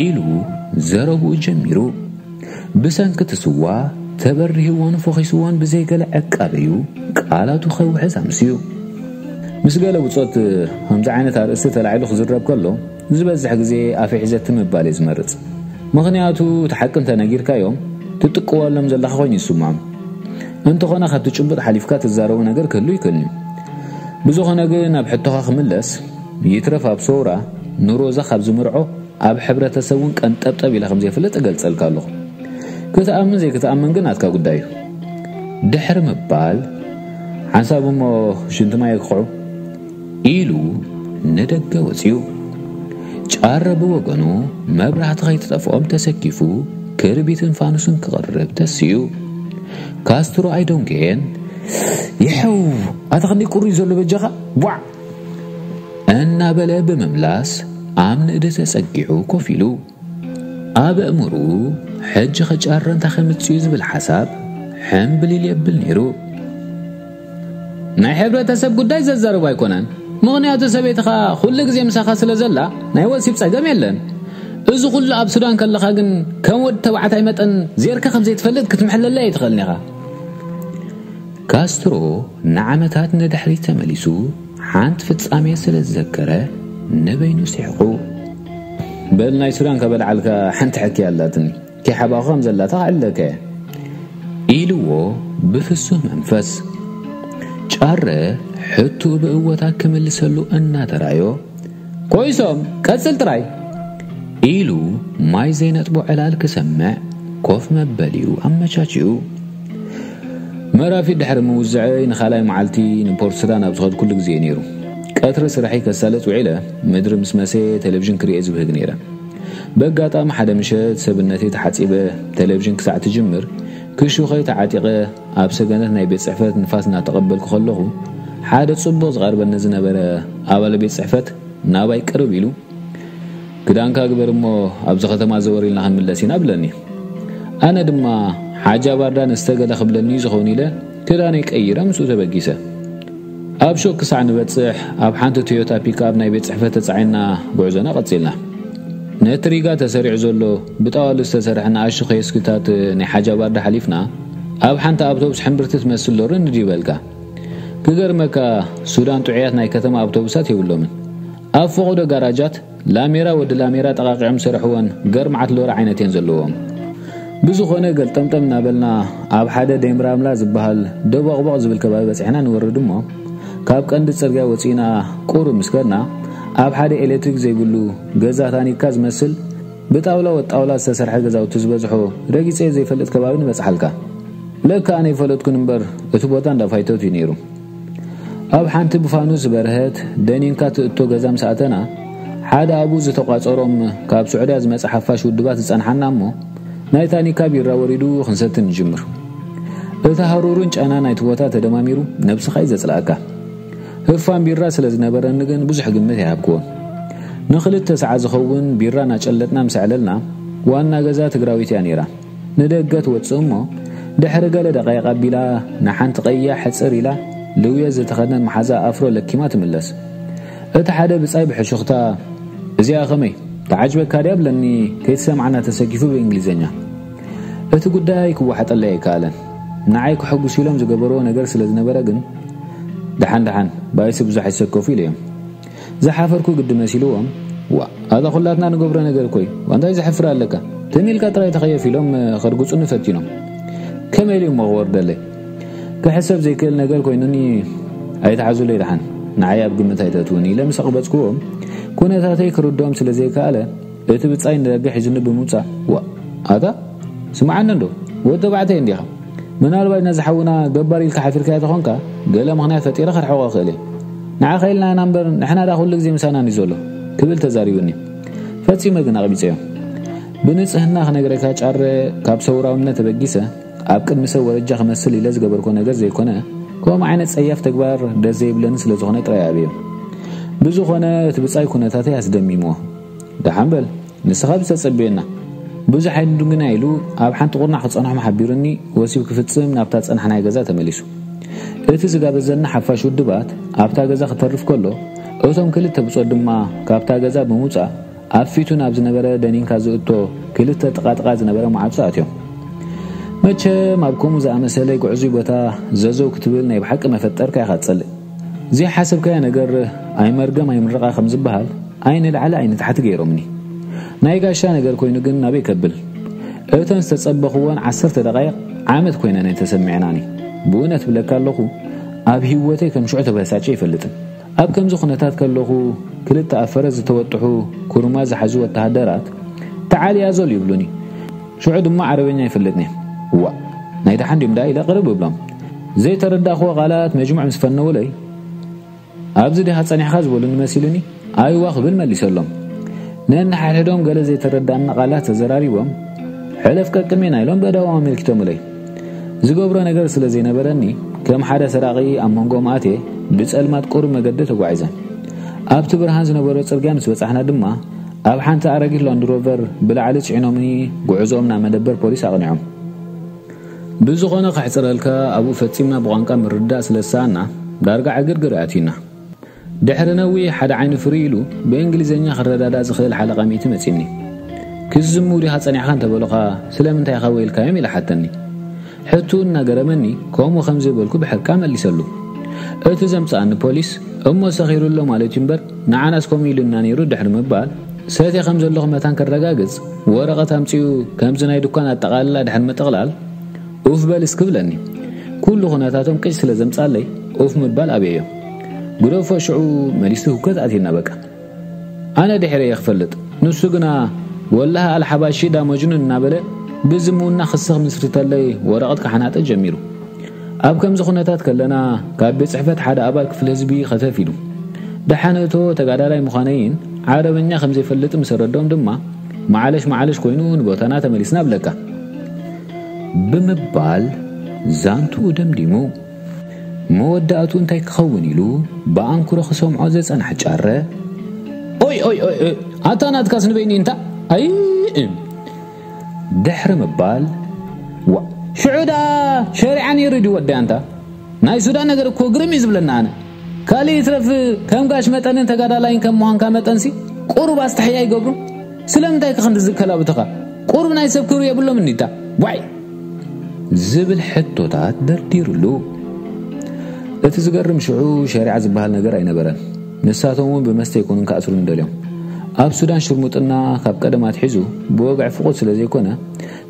ኢሉ ዘረብኡ ጀሚሩ። ብሰንኪ እቲ ስዋ ተበሪህዎን ፈኺስዎን ብዘይገለ ዕቃበዩ ቃላቱ ከውሕዝ ኣምስዩ። ምስ ገለ ብጾት ከምዚ ዓይነት ኣርእስቲ ተላዒሉ ክዝረብ ከሎ፣ ዝበዝሕ ግዜ ኣፈ ሒዘ ትም ምባል እየ ዝመርጽ። ምኽንያቱ፣ እቲ ሓቂ እንተነጊርካዮም፣ ትጥቅወሎም ዘለኻ ኮይኑ ይስምዖም። እንተኾነ፣ ካብቲ ጭቡጥ ሓሊፍካ ትዛረቦ ነገር ክህሉ ይክእል እዩ። ብዝኾነ ግን፣ ናብ ሕቶኻ ክምለስ፣ ይትረፍ ኣብ ሰውራ ንሮዛ ካብ ዝምርዖ፣ ኣብ ሕብረተሰብ እውን ቀንጠብጠብ ኢለ ከም ዘይፈልጥ እገልጸልካ ኣለኹ። ክትኣምን ዘይክትኣምን ግን ናትካ ጉዳይ እዩ። ድሕሪ ምባል፣ ሓንሳብ እሞ ሽንቲ ማይ ክኽዑ ኢሉ ንደገ ወጺኡ። ጫረ ብወገኑ መብራህቲ ከይትጠፍኦም ተሰኪፉ ክርቢትን ፋኑስን ክቕርብ ተስዩ። ካስትሮ ኣይደንገየን። "ይሐው፣ ኣታ ክንደይ ቁሪ ዘሎ በጃኻ? ቧዕ!" እናበለ ብምምላስ ኣብ ንእዲ ተጸጊዑ ኮፍ ኢሉ። ኣብ ኣእምርኡ ሕጂ ኸጫረ እንታይ ከምጽእ እዩ ዝብል ሓሳብ ሕምብሊል የብል ነይሩ። ናይ ሕብረተሰብ ጉዳይ ዘዛርብ ኣይኮነን። ምኽንያቱ ሰበይትኻ ኩሉ ግዜ ምሳኻ ስለ ዘላ ናይ ወሲብ ጸገም የለን። እዚ ኩሉ ኣብ ሱዳን ከለኻ ግን ከም ወዲ ተባዕታይ መጠን ዜርካ ከም ዘይትፈልጥ ክትምሕለለይ ኣይትኽእልን ኢኻ። ካስትሮ ንዓመታት ንድሕሪት ተመሊሱ ሓንቲ ፍጻሜ ስለ ዝዘከረ ንበይኑ ስሒቑ፣ በል ናይ ሱዳን ከበልዓልካ ሓንቲ ሕክያ ኣላትኒ፣ ኪሓባኹ ከም ዘላታ ክዕለከ ኢልዎ ብፍሱህ መንፈስ። ጫረ ሕቱ ብእወታ ክምልሰሉ እናተራዮ፣ ኮይሶም ቀጽል ጥራይ ኢሉ ማይ ዘይነጥቦ ዕላል ክሰምዕ ኮፍ መበሊኡ ኣመቻችኡ። መራፊት ድሕሪ ምውዝዐይ ንኻልኣይ መዓልቲ ንፖርት ሱዳን ኣብ ዝኸድኩሉ ግዜ ነይሩ። ቀትሪ ስራሐይ ከሳለጥ ውዒለ፣ ምድሪ ምስ መሰየ ቴሌቪዥን ክርእየ ዝብህግ ነይረ። በጋጣሚ ሓደ ምሸት ሰብነተይ ተሓጺበ ቴሌቪዥን ክሳዕ ትጅምር ክሹኸይ ተዓጢቐ ኣብ ሰገነት ናይ ቤት ጽሕፈት ንፋስ እናተቐበልኩ ከለኹ ሓደ ጽቡቕ ዝቐርበኒ ዝነበረ ኣባል ቤት ጽሕፈት ናባይ ቅርብ ኢሉ፣ "ክዳንካ ግበር እሞ ኣብዚ ከተማ ዘወር ኢልና ክንምለስ ኢና" ብለኒ። ኣነ ድማ ሓጃ ባርዳ ንስተገለ ክብለኒ ዝኸውን ኢለ ክዳነይ ቀይረ ምስኡ ተበጊሰ። ኣብ ሹቕ ክሳዕ ንበጽሕ ኣብ ሓንቲ ቶዮታ ፒክኣፕ ናይ ቤት ጽሕፈት ተጻዒና ጉዕዞና ቀጺልና። ነቲ ሪጋ ተሰሪዑ ዘሎ ብጣዋሉ ዝተሰርሐ ንኣሽቱ ኬዮስክታት ናይ ሓጃ ባርዳ ሓሊፍና ኣብ ሓንቲ ኣውቶቡስ ሕምብርቲ ትመስል ሎሪ ንድይበልካ። ክገርመካ ሱዳን ጥዑያት ናይ ከተማ ኣውቶቡሳት የብሎምን። ኣብ ፈቐዶ ጋራጃት ላሜራ ወዲ ላሜራ ጠቓቒዖም ዝሰርሕወን ገርማዓት ሎሪ ዓይነት እየን ዘለዎም። ብዝኾነ ገልጠምጠም እናበልና ኣብ ሓደ ደምራምላ ዝበሃል ደቦቕቦቕ ዝብል ከባቢ በጺሕና ንወርድ እሞ ካብ ቀንዲ ጽርግያ ወጺእና ቁሩብ ምስ ከድና ኣብ ሓደ ኤሌክትሪክ ዘይብሉ ገዛ ታኒካ ዝመስል ብጣውላ ወጣውላ ዝተሰርሐ ገዛውቲ ዝበዝሖ ረጊጸ ዘይፈልጥ ከባቢ ንበጽሓልካ። ለካ ኣነ ይፈለጥኩን እምበር እቲ ቦታ እንዳፋይተት እዩ ነይሩ። ኣብ ሓንቲ ብፋኑስ ዝበርሀት ደኒንካ ትእቶ ገዛ ምስ ኣተና ሓደ ኣብኡ ዝተቋጸሮም ካብ ስዑድያ ዝመጸ ሓፋሽ ውድባት ዝጸንሓና እሞ ናይ ታኒካ ቢራ ወሪዱ ክንሰቲ ንጅምር። እቲ ሃሩርን ጨና ናይቲ ቦታ ተደማሚሩ ነብስኻ እዩ ዘጽልኣካ። ህፋን ቢራ ስለ ዝነበረኒ ግን ብዙሕ ግምት ኣይሃብክዎን። ንኽልተ ሰዓት ዝኸውን ቢራ እናጨለጥና ምስ ኣዕለልና ዋና ገዛ ትግራዊት እያ ነይራ። ንደገ ትወጽእ እሞ ድሕሪ ገለ ደቃይቕ ኣቢላ ንሓንቲ ቀያሕ ሕጽር ኢላ ልውየት ዝተኸድነት መሓዛ ኣፍሮ ለኪማ ትምለስ። እቲ ሓደ ብጻይ ብሕሹኽታ፣ "እዚኣ ኸመይ? ተዓጅበካ ድያ?" ብለኒ ከይትሰምዓና ተሰኪፉ ብእንግሊዘኛ። እቲ ጉዳይ ክወሓጠለይ ኣይከኣለን። ንዓይ ክሕጉሱ ኢሎም ዝገበርዎ ነገር ስለ ዝነበረ ግን፣ "ደሓን ደሓን፣ ባይሲ ብዙሕ ኣይሰከፉ" ኢለዮም። ዝሓፈርኩ ግዲ መሲልዎም፣ "ዋ፣ ኣታ ኩላትና ንገብሮ ነገር እኮይ፣ ዋንታይ ዘሕፍር ኣለካ? ትም ኢልካ ጥራይ ተኸየፍ" ኢሎም ከርግጹኒ ፈቲኖም። ከመይ ኢሉ እሞ ክወርደለይ? ክሕሰብ ዘይክእል ነገር ኮይኑኒ ኣይትሓዙለይ ደሓን፣ ንዓይ ኣብ ግምት ኣይተእትውኒ ኢለ ምስ ኣቕበጽክዎም፣ ኩነታተይ ክርድኦም ስለ ዘይከኣለ፣ እቲ ብጻይ ንደገ ሒዙኒ ብምውጻእ፣ "ዋ፣ ኣታ ስምዓኒ እንዶ፣ ወዲ ተባዕታይ እንዲኻ? ምናልባት ነዚ ሓውና ገባር ኢልካ ሓፊርካዮ ተኾንካ፣ ገለ ምኽንያት ፈጢረ ከርሕቖ እኽእል እየ። ንዓኻ ኢልና ኢና እምበር፣ ንሕና ደኣ ኩሉ ግዜ ምሳና እንድዩ ዘሎ" ክብል ተዛሪቡኒ። ፈጺመ ግን ኣቕቢጸዮ። ብንጽህና ክነግረካ ጫረ፣ ካብ ሰውራውነት ተበጊሰ፣ ኣብ ቅድሚ ሰብ ወረጃ ክመስል ኢለ ዝገበርኮ ነገር ዘይኮነ፣ ከምኡ ዓይነት ጸያፍ ተግባር ደስ ዘይብለኒ ስለ ዝኾነ ጥራይ ኣብዮ። ብዝኾነ እቲ ብጻይ ኩነታተይ ኣስደሚምዎ። "ደሓን በል፣ ንስኻ ብዝተጸበየና ብዙሕ ኣይንድንጉና" ኢሉ ኣብ ሓንቲ ቁርናዕ ክጸንሖም ሓቢሩኒ፣ ወሲብ ክፍጽም ናብታ ጸናሕናይ ገዛ ተመሊሱ። እቲ ዝጋበዘና ሓፋሽ ውድባት ኣብታ ገዛ ክተርፍ ከሎ፣ እቶም ክልተ ብጾት ድማ ካብታ ገዛ ብምውጻእ ኣብ ፊቱ ናብ ዝነበረ ደኒንካ ዝእቶ ክልተ ጥቓጥቓ ዝነበረ ማዕጾ ኣትዮም። መቸም ኣብ ከምኡ ዝኣመሰለ ጉዕዙይ ቦታ ዘዘው ክትብል ናይ ብሓቂ መፈጠርካ ኢኻ ትጸልእ። ዘይሓሰብካዮ ነገር ኣይመርገም ኣይምርቓ ከም ዝበሃል፣ ኣይንላዕሊ ኣይንታሕቲ ገይሮምኒ። ናይ ጋሻ ነገር ኮይኑ ግን ናበይ ከብል? እተን ዝተጸበኽወን ዓሰርተ ደቓይቕ ዓመት ኮይነን ተሰሚዐናኒ። ብእውነት ብለካ ኣለኹ፣ ኣብ ህይወተይ ከም ሽዑ ተበሳጭ ኣይፈልጥን። ኣብ ከምዚ ኩነታት ከለኹ፣ ክልተ ኣብ ፈረስ ዝተወጥሑ ኩርማ ዝሓዙ ወተሃደራት፣ "ተዓል ያዞል" ይብሉኒ። ሽዑ ድማ ዓረበኛ ኣይፈልጥን እየ። "ዋእ፣ ናይ ደሓን ድዮም ደኣ?" ኢለ ቅርብ እብሎም። ዘይተረዳእኽዎ ቃላት መጅሙዕ ምስ ፈነውለይ፣ "ኣብዚ ዲኻ ጸኒሕካ?" ዝበሉኒ መሲሉኒ፣ "ኣይዋ" ክብል መሊሰሎም። ነንሓድሕዶም ገለ ዘይተረዳእና ቃላት ተዘራሪቦም፣ "ሕለፍ ቀቅድሜና" ኢሎም በእዳዎም ኣመልኪቶምለይ። ዝገብሮ ነገር ስለ ዘይነበረኒ፣ ከም ሓደ ሰራቒ ኣብ መንጎኦም ኣትየ ብጸልማት ቁሩብ መገዲ ተጓዒዘ። ኣብቲ ብርሃን ዝነበሮ ጽርግያ ምስ በጻሕና ድማ፣ ኣብ ሓንቲ ኣረጊት ላንድ ሮቨር ብላዕሊ ጽዒኖምኒ ጉዕዞኦም ናብ መደበር ፖሊስ ኣቕኒዖም። ብዝኾነ ከሕጽረልካ ኣብኡ ፈጺምና ብቋንቋ ምርድዳእ ስለ ዝሰኣና፣ ዳርጋ ዕግርግር ኣትዩና። ድሕሪ ነዊሕ ሓደ ዓይኒ ፍርይ ኢሉ ብእንግሊዝኛ ክረዳዳእ ዝኽእል ሓለቓ ሚእቲ መጺኒ። ክዝሙ ዲኻ ጸኒሕካ እንተበሉኻ ስለምንታይ ኢኻ ወይልካዮም ኢለ ሓተኒ። ሕቱ እናገረመኒ ከምኡ ከም ዘይበልኩ ብሕርቃ መሊሰሉ። እቲ ዘምጽኣኒ ፖሊስ እሞ ሰኺሩ ኣሎ ማለት እዩ እምበር ንዓናስ ከምኡ ኢሉና ነይሩ ድሕሪ ምባል ሰትየ ከም ዘለኹ መታን ከረጋግጽ ወረቐት ኣምጺኡ ከምዚ ናይ ድኳን ኣጠቓልላ ድሕሪ ምጥቕላል ኡፍ በል እስኪ ብለኒ። ኩሉ ኩነታቶም ቅጭ ስለ ዘምጻለይ ኡፍ ምባል ኣብየዮ። ግደፎ ሽዑ መሊሱ ህውከት ኣትየና በቃ። ኣነ ድሕረየ ክፈልጥ ንሱ ግና ወላሂ ኣልሓባሺ ዳ መጅኑን እናበለ ብዝምውና ክስኽ ምስርተለይ ወረቐት ክሓናጠ ጀሚሩ። ኣብ ከምዚ ኩነታት ከለና ካብ ቤት ጽሕፈት ሓደ ኣባል ክፍሊ ህዝቢ ከተፍ ኢሉ። ደሓን እቶ ተጋዳላይ ምዃነይን ዓረበኛ ከም ዘይፈልጥ ምስ ኣረድኦም ድማ ማዕለሽ ማዕለሽ ኮይኑ ንቦታና ተመሊስና ብለካ ብምባል ዛንትኡ ደምዲሙ። መወዳእቱ እንታይ ክኸውን ኢሉ ብኣንክሮ ክሰምዖ ዝጸንሐ ጫረ ኦይ ኦይ ኦይ ኦይ፣ ኣታ ናትካስ ንበይኒ እንታ ኣይ ድሕሪ ምባል ዋ ሽዑ ደኣ ሸሪዓ ነይሩ ድዩ ወዲ ኣንታ ናይ ሱዳን ነገር እኮ ግርም እዩ ዝብለና ኣነ ካልእ ይትረፍ ከም ጋሽ መጠንን ተጋዳላይን ከም ምዃንካ መጠንሲ ቁሩብ ኣስተሕያ ይገብሩ ስለምንታይ ከ ክንዲ ዝከላብትኻ ቁሩብ ናይ ሰብ ክብሪ የብሎም እንዲታ ዋይ ዝብል ሕቶታት ደርዲሩሉ። እቲ ዝገርም ሽዑ ሸሪዓ ዝበሃል ነገር ኣይነበረን። ንሳቶም እውን ብመስተ ኣይኮኑን ክኣስሩኒ ደልዮም። ኣብ ሱዳን ሽርሙጥና ካብ ቀደም ኣትሒዙ ብወግዒ ፍቑድ ስለ ዘይኮነ፣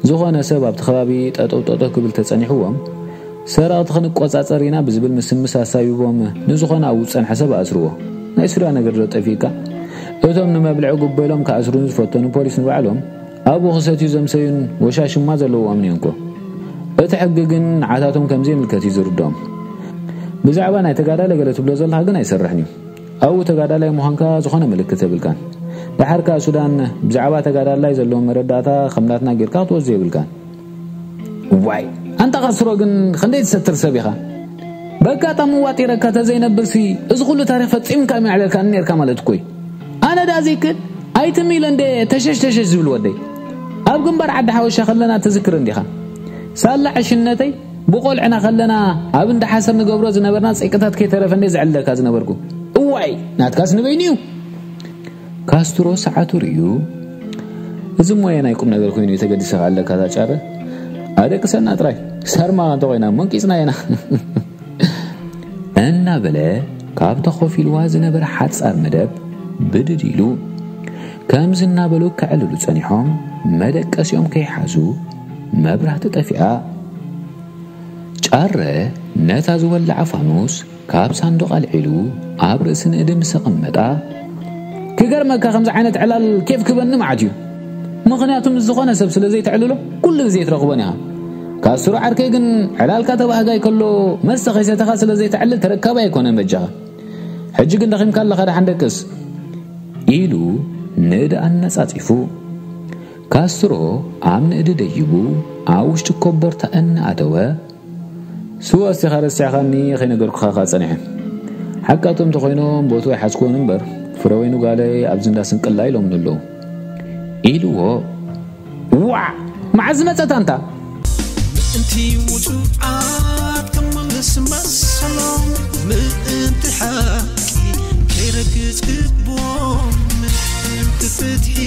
ዝኾነ ሰብ ኣብቲ ከባቢ ጠጠው ጠጠው ክብል ተጸኒሕዎም፣ ሰረቕቲ ክንቆጻጸር ኢና ብዝብል ምስምስ ኣሳቢቦም ንዝኾነ ኣብኡ ዝጸንሐ ሰብ ኣስርዎ። ናይ ሱዳን ነገር ዶ ጠፊእካ? እቶም ንመብልዒ ጉቦ ኢሎም ክኣስሩኒ ዝፈተኑ ፖሊስ ንባዕሎም ኣብኡ ክሰትዩ ዘምሰዩን ወሻሽማ ዘለዎም እዮም እኮ። እቲ ሕጊ ግን ንዓታቶም ከም ዘይምልከት እዩ ዝርድኦም። ብዛዕባ ናይ ተጋዳላይ ገለ ትብሎ ዘለኻ ግን ኣይሰርሕን እዩ። ኣብኡ ተጋዳላይ ምዃንካ ዝኾነ ምልክት የብልካን። ደሓር ከኣ ሱዳን ብዛዕባ ተጋዳላይ ዘለዎም መረዳእታ ከም ናትና ጌርካ ክትወስዶ የብልካን። ዋይ ኣንታ ካስትሮ ግን ክንደይ ትሰትር ሰብ ኢኻ። በጋጣሚ ዋጢረካ ተዘይነብርሲ እዚ ኩሉ ታሪኽ ፈጺምካ መዕለልካኒ ነርካ ማለት እኮ እዩ። ኣነ ደኣ ዘይክእል ኣይትም ኢለ እንደ ተሸሽ ተሸሽ ዝብል ወደይ ኣብ ግንባር ዓዲ ሓወሻ ከለና ትዝክር እንዲኻ። ሳላ ዕሽነተይ ብቆልዕና ከለና ኣብ እንዳ ሓሰር ንገብሮ ዝነበርና ጸይቅታት ከይተረፈ እንደ ዘዕልለካ ዝነበርኩ። እዋይ ናትካስ ንበይኑ እዩ። ካስትሮ ሰዓቱ ርእዩ፣ እዚ ሞያ ናይ ቁም ነገር ኮይኑ እዩ ተገዲሰኻ ኣለካ እዛ ጫረ። ኣደቅሰና ጥራይ፣ ሰርማ እንተኾይና መንቂጽና ኢና። እናበለ ካብ ተኾፊልዋ ዝነበረ ሓጻር መደብ ብድድ ኢሉ። ከምዚ እናበሉ ከዕልሉ ጸኒሖም መደቀሲኦም ከይሓዙ መብራህቲ ጠፊኣ። ጫረ ነታ ዝወለዓ ፋኑስ ካብ ሳንዱቕ ኣልዒሉ ኣብ ርእሲ ንእዲ ምስ ኣቐመጣ፣ ክገርመካ ከምዚ ዓይነት ዕላል ኬፍ ክበኒ መዓት እዩ። ምኽንያቱ ምስ ዝኾነ ሰብ ስለ ዘይተዕልሎ ኩሉ ግዜ ትረኽቦን ኢኻ። ካስትሮ ዓርከይ ግን ዕላልካ ተባህጋይ ከሎ መስተ ከይሰተኻ ስለ ዘይተዕልል ተረካቢ ኣይኮነን በጃኻ። ሕጂ ግን ደኺምካ ኣለኻ ደሓን ደቅስ ኢሉ ንእዲ ኣነጻጺፉ። ካስትሮ ኣብ ንእዲ ደይቡ ኣብ ውሽጢ ኮቦርታ እናኣተወ ስዋ እስቲኻ ረሲዕኻኒ ከይነገርኩኻ ከኣ ጸኒሐ። ሓቃቶም እንተኾይኖም ቦትኡ ኣይሓዝክዎን እምበር ፍረወይኑ ጓለይ ኣብዚ እንዳ ስንቅላ ኢሎምኒ ኣለዉ ኢልዎ። ዋዕ! መዓዝ ዝመጸት ኣንታ? ምእንቲ ውጹዓት ክምልስ መሰሎም ምእንቲ ሓቂ ከይረግጽ ግቦም ምእንቲ ፍትሒ